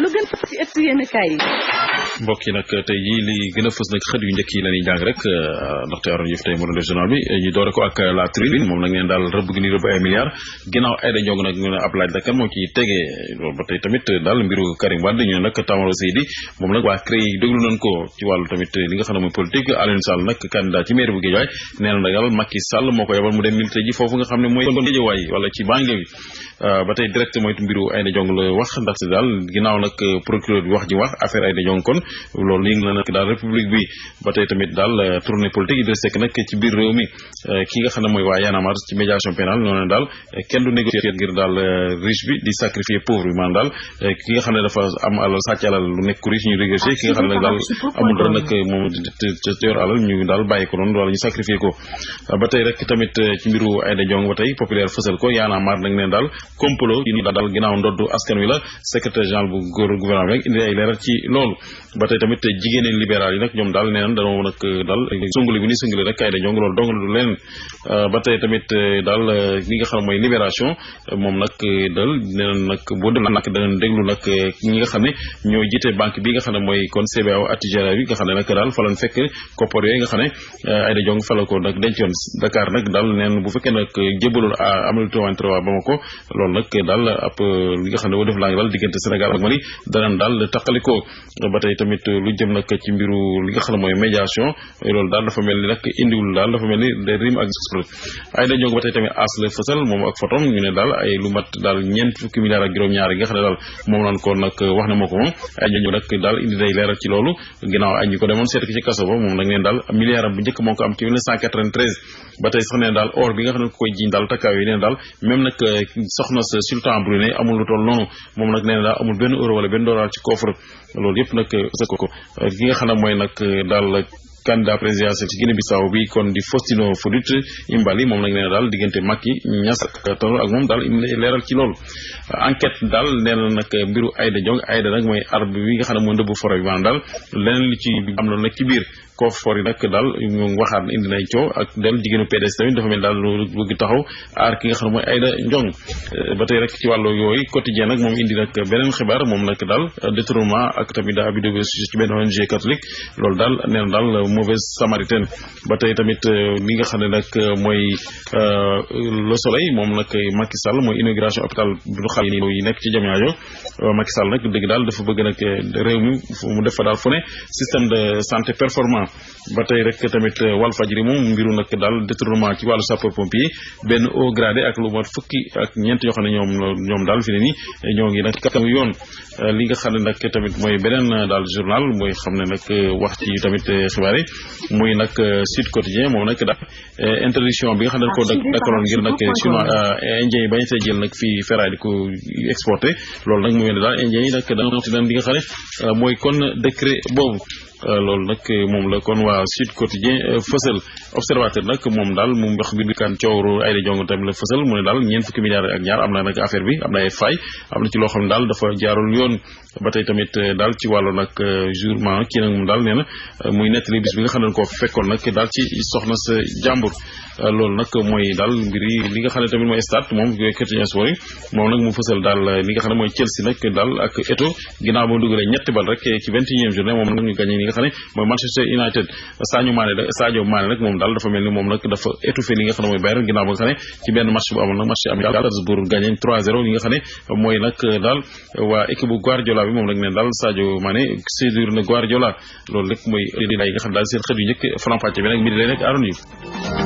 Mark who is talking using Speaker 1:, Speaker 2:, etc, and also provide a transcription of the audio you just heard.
Speaker 1: lu gën ci ëtt yenn kaay yi.
Speaker 2: mbokk yi nag tey jii li gën a fës nag xët yu njëkk yi la ñuy jàng rek ndaxte Arouna Diouf tey moo doon def journal bi ñu doore ko ak la tribune moom nag neen daal rëbb gi ni rëbb ay milliards ginnaaw Aïda Ndiongue nag ñu ne ab laaj la kan moo ci tegee loolu ba tey tamit daal mbiru Karim Wade ñu ne nag Tamaro Seydi moom nag waa CREI yi déglu nañ ko ci wàllu tamit li nga xam ne mooy politique Alioune Sall nag candidat ci mairie bu Guédiawaye nee na nag yàlla Macky Sall moo ko yebal mu dem milité ji foofu nga xam ne mooy Guédiawaye wala ci banlieue bi ba tey direct mooy mbiru Aïda Ndiongue la wax ndaxte daal ginnaaw nag procureur bi wax ji wax affaire Aïda Ndiongue kon loolu yëngu na nag daal république bi ba tey tamit daal tournée politique Idrissa Seck nag ci biir réew mi ki nga xam ne mooy waa Y'en a marre ci médiation pénale noonu daal kenn du négocier ngir daal riche bi di sacrifier pauvre bi maanaam daal ki nga xam ne dafa am alal sàcc alal lu nekk riche ñu négocier ki nga xam ne daal amul dara nag moom yor alal ñu daal bàyyi ko noonu wala ñu sacrifier ko ba tey rek tamit ci mbiru Aïda Ndiongue ba tey populaire fësal ko Y'en a marre nag ne daal complot yi daal ginnaaw ndoddu askan wi la secrétaire général bu gouvernement bi rek indi ay leeral ci loolu ba tey tamit jigéen ñi libéral yi nag ñoom daal nee nañ dañoo nag daal sunguli bi ni sunguli rek Aïda Ndiongue loolu dong la du leen ba tey tamit daal li nga xam ne mooy libération moom nag daal nee nañ nag boo dem nag danañ déglu nag ñi nga xam ne ñoo jiite banque bi nga xam ne mooy kon CBAO Attijara bi nga xam ne nag daal fa lañ fekk koppar yooyu nga xam ne Aïda Ndiongue fa la ko nag dencoon Dakar nag daal neen bu fekkee nag jébalul Aminata Touré waa Bamako loolu nag daal ab li nga xam ne boo def laa ngi daal diggante Sénégal ak Mali danañ daal taqalikoo ba tey tamit lu jëm nag ci mbiru li nga xam ne mooy médiation loolu daal dafa mel ni nag indiwul daal dafa mel ni des rimes ak Aïda Ndiongue ba tey tamit as la fësal moom ak photom ñu ne daal ay lu mat daal ñeent fukki milliards ak juróom-ñaar yi nga xam ne daal moom lan ko nag wax ne moo ko moom Aïda Ndiongue nag daal indi day leeral ci loolu ginnaaw ay ñu ko demoon seet ko ci kaso ba moom nag neen daal milliard am bu njëkk moo ko am ci 1993 ba tey sax neen daal or bi nga xam ne ko koy jiñ daal takkaaw yi neen daal même nag soxna sa Sultan Brunei amul lu toll noonu moom nag nee na daal amul benn euro wala benn dollar ci coffre loolu yëpp nag sa ko ki nga xam ne mooy nag daal candidat présidentiel ci Guinée Bissau bi kon di Faustino Fodit Imbali moom nag nee na daal diggante Macky Niass ak moom daal leeral ci loolu enquête daal nee na nag mbiru Aïda Ndiongue Aïda nag mooy arbre bi nga xam ne mooy ndëbbu forêt bi maanaam daal leneen li ci am loolu nag ci biir kofor yi nag daal ñu waxaat indi nay coow ak del jigéenu PDS tamit dafa mel daal lu bëgg taxaw aar ki nga xam ne mooy Aïda Ndiongue ba tey rek ci wàllu yooyu quotidien nag moom indi nag beneen xibaar moom nag daal détournement ak tamit daa abus de ci benn ONG catholique loolu daal nee na daal mauvaise samaritaine ba tey tamit li nga xam ne nag mooy le soleil moom nag Macky Sall mooy inauguration hôpital bu xale yi nekk ci Diamniadio Macky Sall nag dëgg daal dafa bëgg nag réew mi mu def fa daal fu ne système de santé performant ba tey rek tamit Walfadjri moom mbiru nag daal détournement ci wàllu sapeur pompier benn haut gradé ak lu mat fukki ak ñeent yoo xam ne ñoom daal fi ne nii ñoo ngi nag kanamu yoon li nga xam ne nag tamit mooy beneen daal journal mooy xam ne nag wax ci tamit xibaar yi muy nag Sud Quotidien moom nag daal interdiction bi nga xam ne dañ ko dakkaloon ngir nag chinois indien yi bañ see jël nag fii ferraille di ko exporté loolu nag mu mel ne daal indien yi nag dana ci li nga xam ne mooy kon décret boobu loolu nag moom la kon waa Sud Quotidien fësal observateur nag moom daal mu wax mbir bi kan coowru Aïda Ndiongue tamit la fësal mu ne daal ñeent fukki milliards ak ñaar am na nag affaire bi am na ay fay am na ci loo xam ne daal dafa jaarul yoon ba tey tamit daal ci wàllu nag jourement kii nag moom daal nee na muy nettali bis bi nga xam ne ko fekkoon nag daal ci soxna sa jàmbur loolu nag mooy daal mbir yi li nga xam ne tamit mooy stade moom Quotidien Sport yi moom nag mu fësal daal li nga xam ne mooy Chelsea nag daal ak Eto'o ginnaaw ba dugalee ñetti bal rek ci 21e journée moom nag ñu gagné li nga xam ne mooy Manchester United Sadio Mané nag moom daal dafa mel ni moom nag dafa étouffé li nga xam ne mooy Bayern ginnaaw ba nga xam ne ci benn match bu amoon nag match amical Salzbourg gagné 3-0 li nga xam ne mooy nag daal waa équipe bu Guardiola bi moom nag ne daal Sadio Mané séduire na Guardiola loolu rek mooy li nga xam ne daal seen xët yu njëkk faram-fàcce bi nag mi di leen rek Arouna